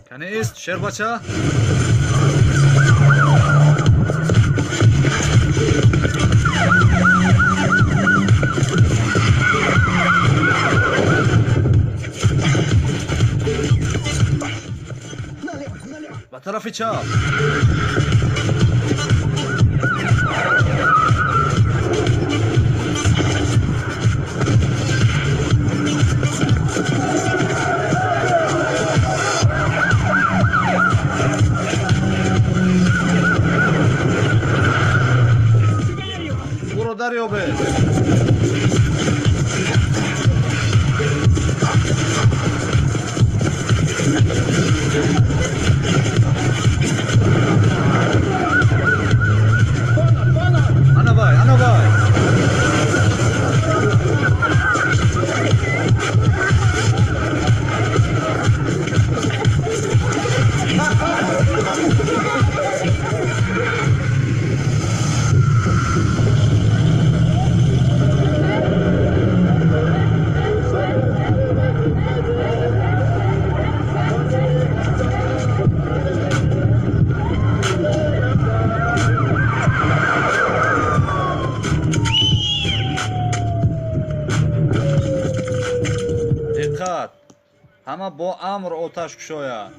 Кане ист, шербача. Ба тарафи чап. Ӯро дарёбед. Ана вай, ана вай. Диққат, ҳама бо амр оташ кушояд.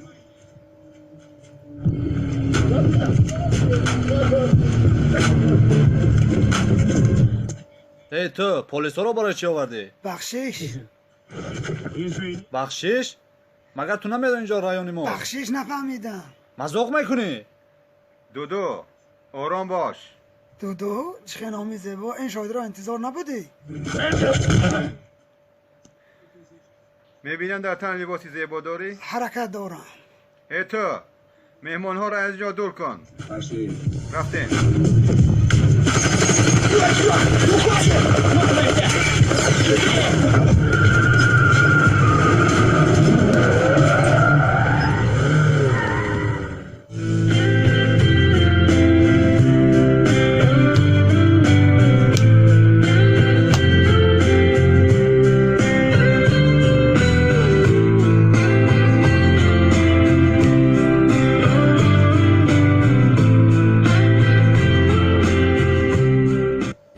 Эй ту, полисҳоро барои чӣ овардӣ? Бахшиш. Бахшиш? Магар ту намедонӣ, инҷо райони мо? Бахшиш, нафаҳмидам. Мазоқ мекунӣ? Дуду, ором бош. Дуду, чӣ хел номи зебо! Ин шоҳидро интизор набудӣ? Мебинам, дар тан либоси зебо дорӣ. Ҳаракат дорам. Э ту, меҳмонҳоро аз ҷо дур кун. Рафтем.